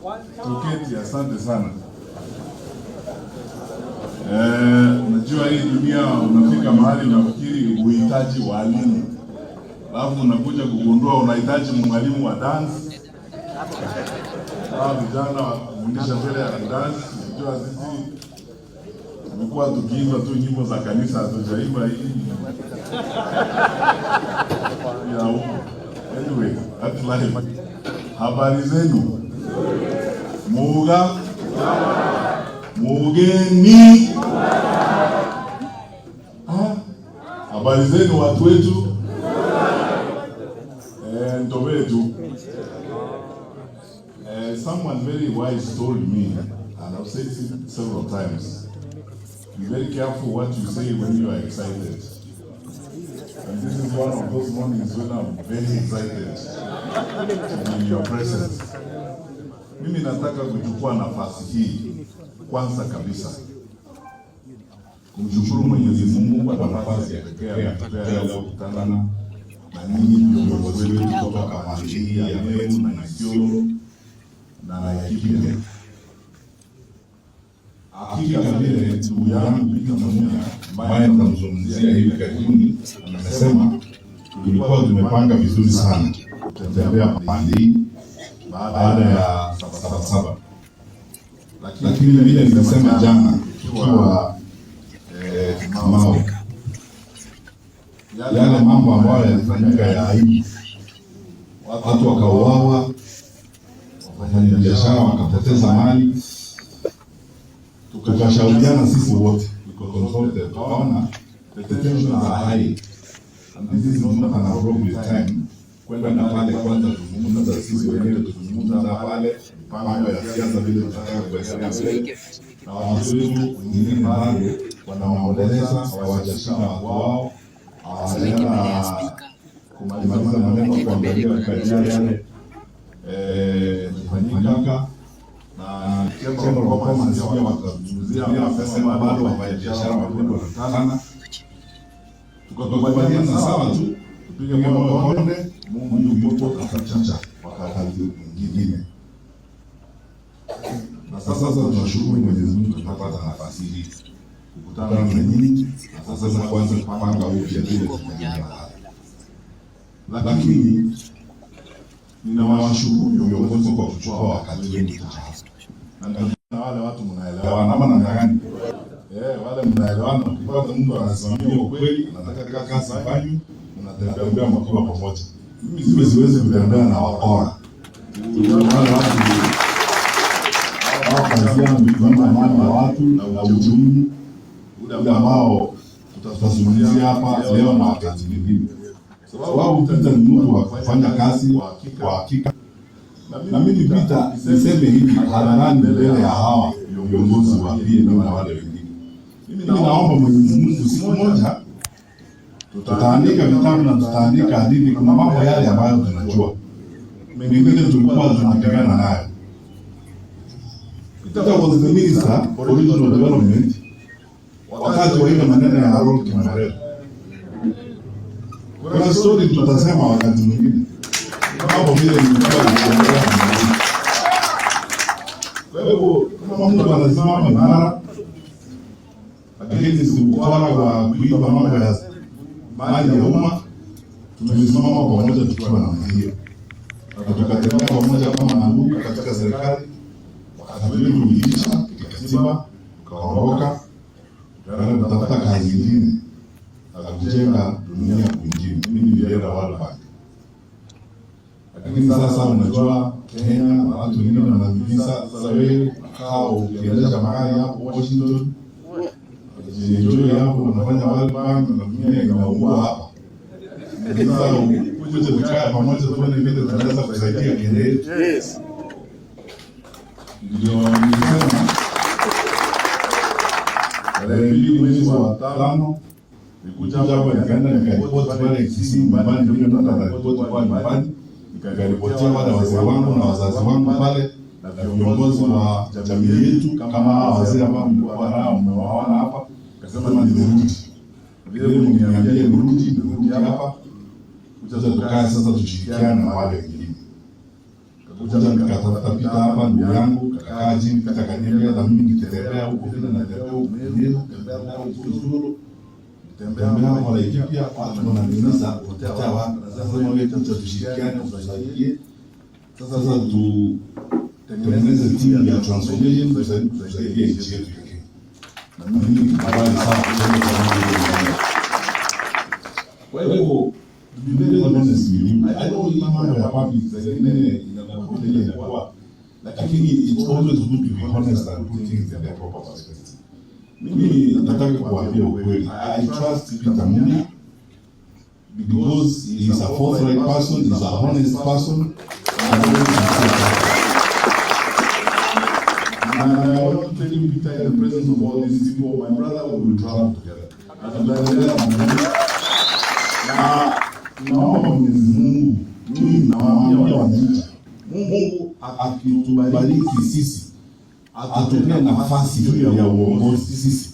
Tuketi, asante sana. Unajua hii dunia unafika mahali unafikiri uhitaji walimu, alafu unakuja kugundua unahitaji mwalimu wa dance. Hawa vijana wa kufundisha vile ya dance. Unajua sisi tumekuwa tukiimba tu nyimbo za kanisa, hatujaimba hii ya huko. Anyway, that's life. Habari zenu? Muga mugeni. Ah, habari zenu watu wetu? Ntobetu. Someone very wise told me, and I've said it several times, be very careful what you say when you are excited. And this is one of those mornings when I'm very excited to be in your presence. Mimi nataka kuchukua nafasi hii kwanza kabisa kumshukuru Mwenyezi Mungu kwa nafasi ya pekee ametupea leo kukutana na ninyi viongozi wetu kutoka kamati hii ya Meru na Isiolo na Laikipia. Hakika vile ndugu yangu Peter Munya ambaye nitamzungumzia hivi karibuni amesema, tulikuwa tumepanga vizuri sana kutembea pande hii baada ya Sabasaba, lakini vile nilisema jana tukiwa Kimau, yale mambo ambayo yalifanyika ya aibu, watu wakauawa, wafanyabiashara wakapoteza mali, tukashauriana sisi wote, we consulted, tukaona the tensions are high and this is not an appropriate time kwenda pale kwanza kuzungumza sisi wenyewe, tuzungumza pale mipango ya siasa vile tunataka kuendelea mbele, na watu wetu wengine bado wanaomboleza, hawajashika watu wao, hawajaenda kumaliza maneno, kuangalia kuangalia yale yalifanyika na Chamber of Commerce pia wakazungumzia, wakasema bado wafanyabiashara wakubwa wanakutana, tukakubaliana sawa tu, tupige moyo konde, Mungu yupo atachacha wakati mwingine. Na sasa tunashukuru Mwenyezi Mungu tunapata nafasi hii kukutana na nyinyi na sasa kuanza kupanga upya vile tutaendelea. Lakini ninawashukuru viongozi kwa kuchukua wakati wenu na wale watu mnaelewana ama namna gani? Wale mnaelewana, ukipata mtu anasimamia ukweli, anataka kazi ifanywe, mnatembea mkiwa pamoja. Mimi siwezi kutembea na wakora. Wale watu hao kazi yao ni kuiba mali ya watu na uchumi ule ambao tutazungumzia hapa leo na wakati mwingine, sababu Peter ni mtu wa kufanya kazi kwa hakika. Na mimi Peter, niseme hivi hadharani mbele ya hawa viongozi wa PNU na wale wengine, mimi naomba Mwenyezi Mungu siku moja tutaandika vitabu na tutaandika hadithi. Kuna mambo yale ambayo tunajua, mengine tulikuwa tunapigana nayo. Peter was the minister for regional development wakati wa ile maneno ya Harold Kimarero. Kuna story tutasema wakati mwingine, mambo vile ilikuwa ikiendelea. Kwa hivyo kama mtu anasimama imara against ukora wa kuiba mambo ya mali ya umma, tumesimama pamoja tukiwa namna hiyo, na tukatembea pamoja kama ndugu katika serikali. Wakati wetu uliisha kikatiba, tukaondoka, tukaenda kutafuta kazi nyingine na kujenga dunia kwingine. Mimi nilienda World Bank, lakini sasa unajua Kenya na watu wengine wananiuliza, sasa wewe unakaa ukiendesha magari hapo Washington, unajienjoy hapo, unafanya World Bank na dunia inaungua hapa. Sasa ukuje tukae pamoja tuone vile tunaweza kusaidia Kenya yetu. Ndio nilisema tarehe 2 mwezi wa 5 nilikuja hapa nikaenda nikaripoti pale Kisii nyumbani, vile mtu anaripoti kwa nyumbani, nikaripotia wale wazee wangu na wazazi wangu pale na viongozi wa jamii yetu kama hawa wazee ambao mlikuwa nao mmewaona hapa, nikasema nimerudi vile mniambia nirudi, nimerudi hapa kuja tukae sasa tushirikiane na wale wengine. Nikakuja nikatafuta Peter hapa, ndugu yangu, kakaa chini, Peter akaniambia hata mimi nikitembea huko vile natembea huko Meru, tembea huko Isiolo, tembea huko Laikipia, watu wananiuliza utapotea wapi? Sasa wewe kuja tushirikiane, utusaidie. Sasa tutengeneze timu ya transformation, tusaidie nchi yetu ya Kenya. Na mimi nikubali sana kusema kwa Mungu. Kwa hivyo to be very honest with you, I know hii mambo ya public saa zingine inakuwa ile inakuwa, lakini it's always good to be honest and put things in their proper perspective. Mimi nataka kuambia ukweli. I trust Peter Munya because he is a forthright person, he is a honest person, and very sincere person. And I want to tell you, Peter, in the presence of all these people, my brother, we will travel together. Na tutaendelea pamoja. Na naomba Mwenyezi Mungu, mimi nawaambia wananchi, Mungu akitubariki sisi, atupee nafasi hiyo ya uongozi sisi.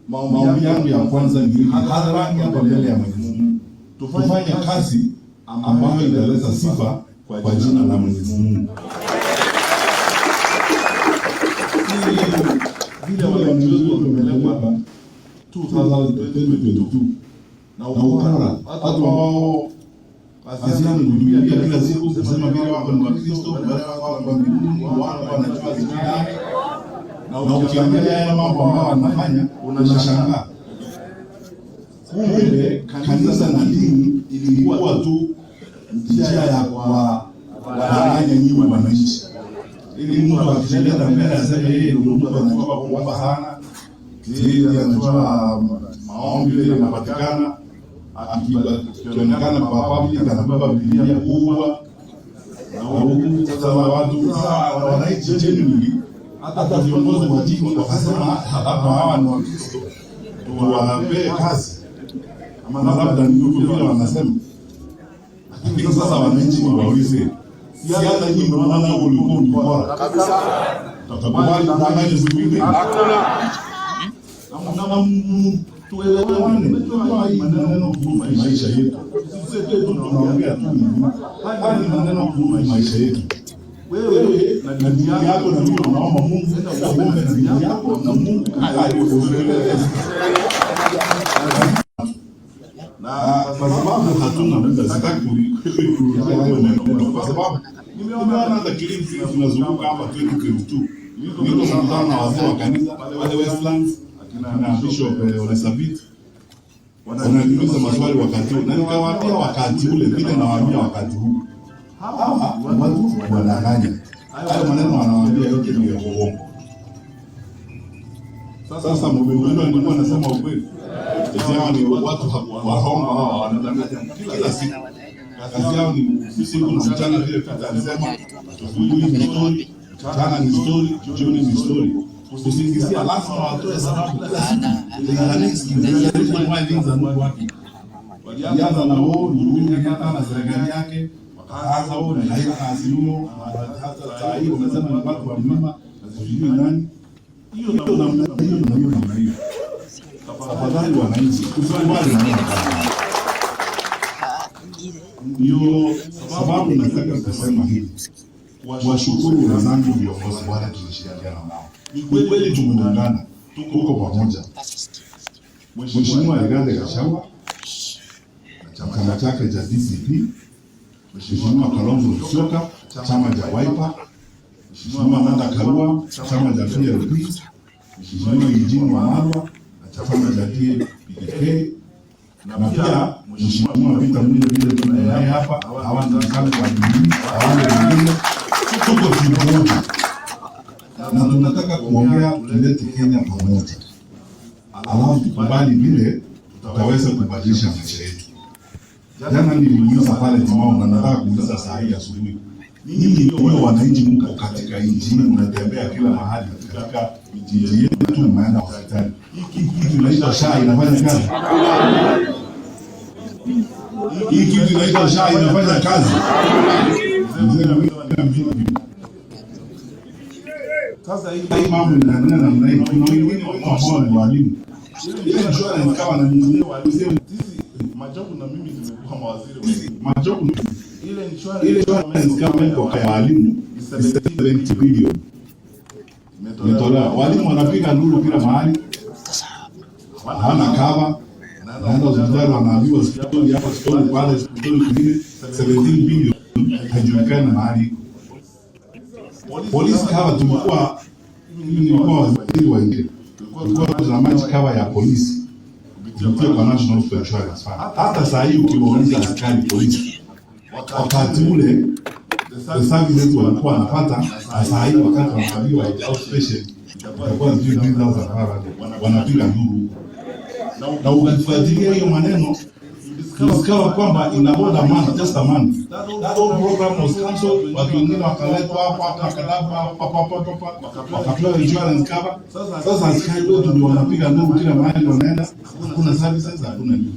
Maombi yangu ya kwanza ni hadharani hapa mbele ya Mwenyezi Mungu, tufanye kazi ambayo italeta sifa kwa jina la Mwenyezi Mungu. Vile wananchi wetu wamepelekwa 2022 na ukora, watu ambao kazi yao ni kutumikia kila siku kusema vile wako ni Wakristo, wale wako wa mbinguni, wao wanajua sijui nani, na ukiangalia yale mambo ambayo wanafanya unashangaa. Kumbe kanisa na dini ilikuwa tu njia ya kuwadanganya nyinyi wananchi, ili mtu akijileta mbele aseme yeye ndio mtu anajua kuomba sana, yeye anajua maombi ile yanapatikana, akionekana kwa public anabeba Biblia kubwa na huku sasa watu sasa wananchi genuinely, hata viongozi wa dini wakasema labda hawa ni Wakristo tuwapee kazi, ama labda ndivyo vile wanasema. Lakini sasa wananchi ni waulize, siasa nyinyi mnaona ulikuwa ni bora Kabisa. Tutakubali kudanganya siku ingine? Hakuna. Na tuelewane, tunajua hii maneno kuhusu maisha yetu. Sisi tu tunaongea tu, haya ni maneno kuhusu maisha yetu. Wewe na dini yako na mimi tunaomba Mungu, uombe na dini yako na Mungu akueleze. Na kwa sababu hatuna muda, sitaki kurudia hayo maneno, kwa sababu nimeona hata clips zinazunguka hapa 2022 nilipokutana na wazee wa kanisa pale Westlands na Bishop Ole Sapit, wananiuliza maswali wakati ule, na nikawaambia wakati ule vile nawaambia wakati huu, hawa watu wanadanganya. Hayo maneno wanawaambia yote ni ya uongo. Sasa mmegundua nilikuwa nasema ukweli. Eti hawa ni watu warongo, hawa wanadanganya kila siku. Kazi yao ni usiku na mchana, vile Peter alisema, asubuhi ni story, mchana ni story, jioni ni story. Kusingizia lazima watoe sababu kila siku. There is an excuse, there is a reason why things are not working. Walianza na wao Uhuru Kenyatta na serikali yake, wakaanza wao na Raila na Azimio, na hata saa hii wamesema ni watu wa mlima na sijui nani. Hiyo namna hiyo na hiyo namna hiyo. Tafadhali wananchi, usikubali maneno kama hayo. Ndio sababu nataka kusema hivi, kuwashukuru wenzangu viongozi wale tulishirikiana nao. Ni kweli tumeungana, tuko pamoja. Mheshimiwa Rigathi Gachagua na chama chake cha DCP, Mheshimiwa Kalonzo Musyoka chama cha Wiper, Mheshimiwa Martha Karua chama cha PLP, Mheshimiwa Eugene Wamalwa na chama cha DAP-K, na pia Mheshimiwa Peter Munya vile tuko naye hapa, hawa ndio zangu wa Jubilee, hawa wengine tuko timu moja na tunataka kuongea tulete Kenya pamoja, alafu tukubali vile tutaweza kubadilisha maisha yetu. Jana niliuliza pale Timau na nataka kuuliza saa hii asubuhi, nyinyi ndio wananchi, mko katika nchi hii, mnatembea kila mahali katika miji yetu, mnaenda hospitali. Hii kitu inaitwa SHA inafanya kazi? Hii kitu inaitwa SHA inafanya kazi? Mzee mzuri. Sasa hii mambo inaendelea namna hii. Kuna wengine ambao ni walimu. Ile insurance kama na mzee Sisi Machogu na mimi tumekuwa mawaziri wa Machogu ile Ile insurance cover kwa walimu ni 70 billion imetolewa. Walimu wanapiga nduru kila mahali, hawana cover, naenda hospitali wanaambiwa hospitali hapa, hospitali pale, hospitali kwingine. 17 billion haijulikani mahali iko. Police cover tulikuwa, mimi nilikuwa waziri wa nje, tulikuwa tuna match cover ya polisi kupitia kwa National Insurance Fund. Hata saa hii ukiwauliza askari polisi wakati ule the services walikuwa wanapata na saa hii wakati wanaambiwa outpatient itakuwa sijui 3500, wanapiga nduru. Na ukifuatilia hiyo maneno, discover kwamba in about a month, just a month, that whole program was cancelled. Watu wengine wakaletwa hapa hapa hapa hapa hapa, wakapewa insurance cover. Sasa askari wetu ndio wanapiga nduru kila mahali wanaenda, hakuna services, hakuna nini.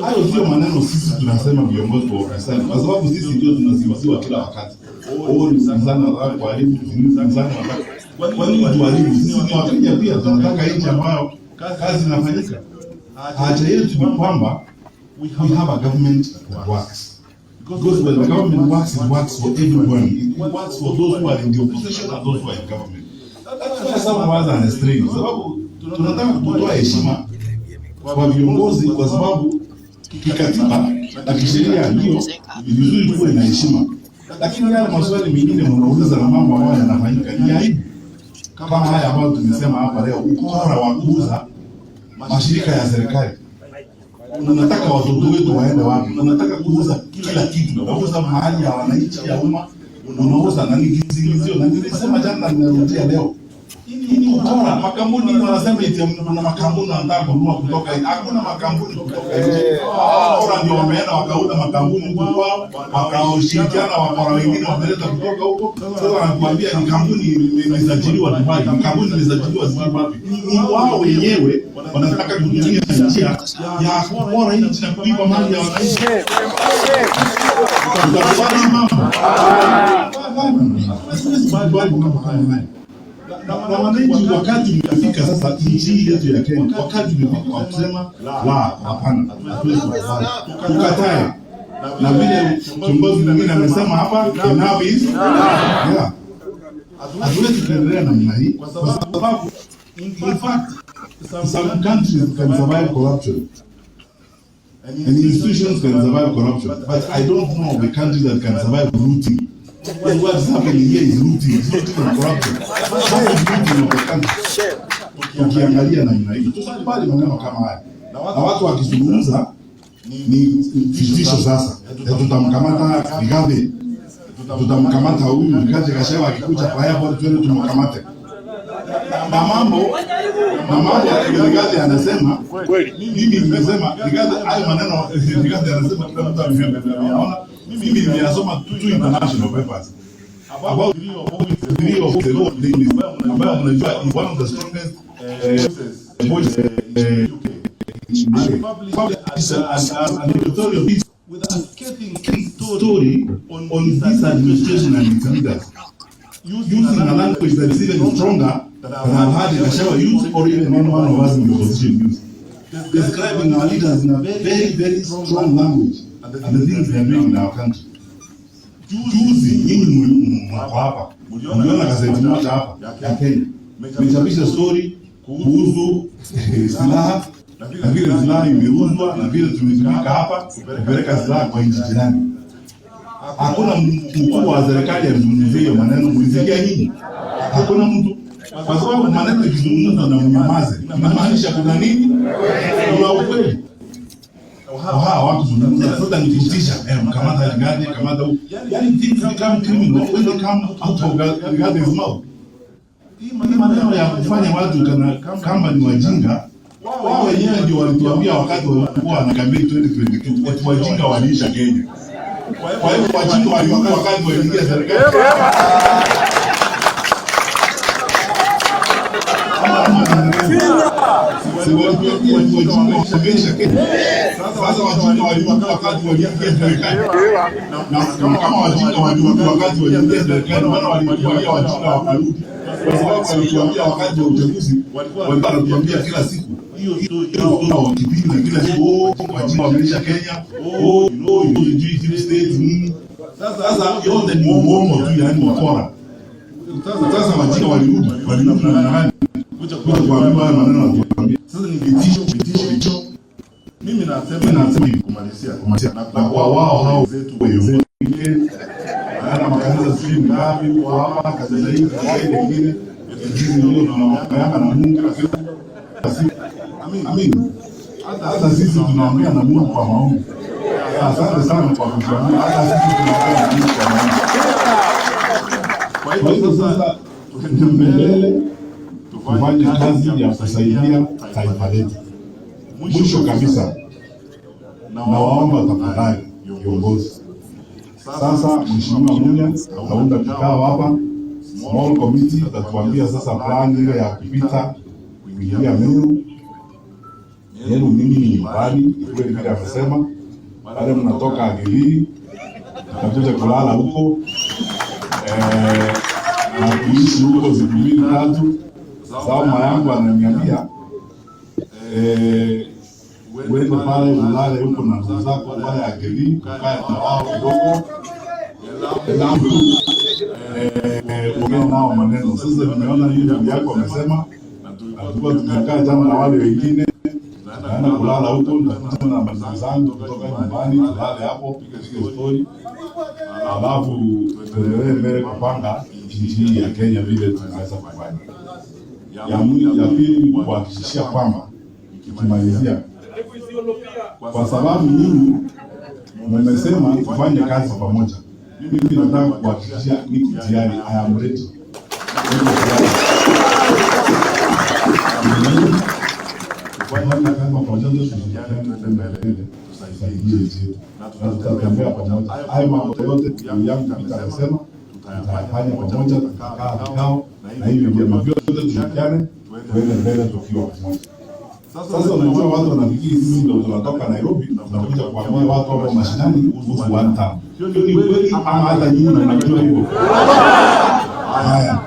Hayo sio maneno sisi tunasema viongozi wa upinzani, kwa sababu sisi ndio tunasingiziwa kila wakati. Oh, ni upinzani wanataka kuharibu, ni upinzani wanataka. Kwa nini tuharibu? Sisi ni Wakenya pia, tunataka nchi ambayo kazi inafanyika. Haja yetu ni kwamba we have a government that works. Because when the government works, it works for everyone. It works for those who are in the opposition and those who are in government. That's why some of us are strange. Sababu tunataka kutoa heshima kwa viongozi kwa sababu kikatiba na kisheria ndio ni vizuri tuwe na heshima, lakini yale maswali mengine mnauliza na mambo ambayo yanafanyika ni aibu, kama haya ambayo tumesema hapa leo, ukora wa kuuza mashirika ya serikali. Unataka watoto wetu waende wapi? Unataka kuuza kila kitu, unauza mahali ya wananchi ya umma, unauza nani kisingizio. Na nilisema jana, ninarudia leo, hii ni ukora. Makampuni wanasema eti kuna makampuni wanataka kununua kutoka nje. Hakuna makampuni kutoka nje. Wakora ndio wameenda wakauza makampuni huko kwao, wakaoshirikiana wakora wengine wameleta kutoka huko. Sasa wanakuambia ni kampuni imesajiliwa Dubai, ni kampuni imesajiliwa sijui wapi. Ni wao wenyewe wanataka kutumia njia ya kupora nchi na kuiba mali ya wananchi. Utakubali mambo? Siwezi kukubali mambo kama haya. Na wananchi, wakati umefika sasa, nchi hii yetu ya Kenya, wakati umefika wa kusema la, hapana, hatuwezi kukubali, tukatae. Na vile kiongozi mwingine amesema hapa, enough is yeah. Hatuwezi kuendelea namna hii kwa sababu in fact some countries can survive corruption and institutions can survive corruption, but I don't know of a country that can survive looting. And what is happening here is looting. It's not even corruption. That is looting of the country. Ukiangalia namna hiyo, tusikubali maneno kama haya. Na watu wakizungumza ni vitisho sasa. Ya tutamkamata Rigathi, tutamkamata huyu Rigathi Gachagua akikuja kwa airport, twende tumkamate. Na mambo Rigathi anasema, mimi nimesema Rigathi, hayo maneno Rigathi anasema kila mtu ameyaona. Mimi nimeyasoma two international papers about three of the law ambayo mnajua is one of the strongest voices in the UK. Published an editorial piece with a scathing story on this administration and its leaders, using a language that is even stronger than I've heard Gachagua use or even any one of us in the opposition use. Describing our leaders in a very, very strong language and the things they are doing in our country. Juzi nyinyi mko hapa, mliona gazeti moja hapa ya Kenya imechapisha story kuhusu silaha na vile silaha imeuzwa na vile tumetumika hapa kupeleka silaha kwa nchi jirani. Hakuna mkubwa wa serikali alizungumzia hiyo maneno, mlisikia nyinyi? Hakuna mtu, kwa sababu maneno ikizungumzwa na mnyamaze, inamaanisha kuna nini? Kuna ukweli. Hawa hawakuzungumza. Sasa ni kutisha, mkamata Rigathi, kamata huyu. Yani things become criminal when they come out of Rigathi's mouth. Hii maneno ya kufanya watu kana kama ni wajinga, wao wenyewe ndio walituambia wakati walikuwa na campaign 2022 eti wajinga waliisha Kenya. Kwa hiyo wajinga walikuwa wakati waliingia serikali. Ama si walituambia eti wajinga wameisha Kenya. Sasa wajinga walikuwa wakati waliingia serikali. Na kama wajinga walikuwa wakati waliingia serikali, maana walituambia wajinga wakarudi. Kwa sababu walituambia wakati wa uchaguzi, walikuwa wanatuambia kila siku hiyo hiyo wakipinga kila siku, oh, wajinga wameisha Kenya, oh, sijui deep state nini. Sasa yote ni uongo tu, yaani ukora. Sasa wajinga walirudi namna gani? Kuja kuambiwa haya maneno wanatuambia. Sasa ni vitisho, vitisho, vitisho. Mimi Mimi nasema hivi kumalizia kumalizia, na kwa wao hao wenzetu wengine, na makanisa sijui ngapi huko hapa, kanisa hii, kanisa hii lingine, sijui ndio tunaongeana na Mungu kila siku. Amin. Hata sisi tunaongea na Mungu kwa maombi. Asante sana kwa kutuambia. Hata sisi tunaongea na Mungu kwa maombi. Kwa Kwa hiyo sasa tuende mbele, tufanye kazi ya kusaidia taifa letu. Mwisho kabisa, nawaomba tafadhali viongozi. Sasa Mheshimiwa Munya ataunda kikao hapa, small committee atatuambia sasa plan ile ya kupita kuingia Meru. Meru mimi ni nyumbani, ni kweli vile amesema, pale mnatoka Agilii mtakuja kulala huko na kuishi huko siku mbili tatu. Sababu mama yangu ananiambia uende pale ulale huko na ndugu zako pale Agilii, ukae na wao kidogo, alafu uongee nao maneno. Sasa nimeona hii ndugu yako amesema, na tulikuwa tumekaa jana na wale wengine, naenda kulala huko, nitakuja na ndugu zangu kutoka nyumbani, tulale hapo, tupige story, alafu tuendelee mbele kupanga nchi hii ya Kenya vile tunaweza kufanya. Ya pili ni kuhakikishia kwamba nikimalizia, kwa sababu nyinyi mmesema tufanye kazi pamoja, mimi nataka kuhakikishia niko tayari, I am ready. Niko tayari kufanya kazi pamoja, tushirikiane, tuende mbele, tusaidie nchi yetu na tutatembea pamoja. Hayo mambo yote ndugu yangu Peter amesema tutayafanya pamoja, tutakaa vikao na hivi vyama vyote tushirikiane, tuende mbele tukiwa pamoja. Sasa unajua watu wanafikiri sisi ndio tunatoka Nairobi tunakuja kuambia watu hapo mashinani kuhusu one term. Hiyo ni kweli ama hata nyinyi mnajua hivyo? Haya.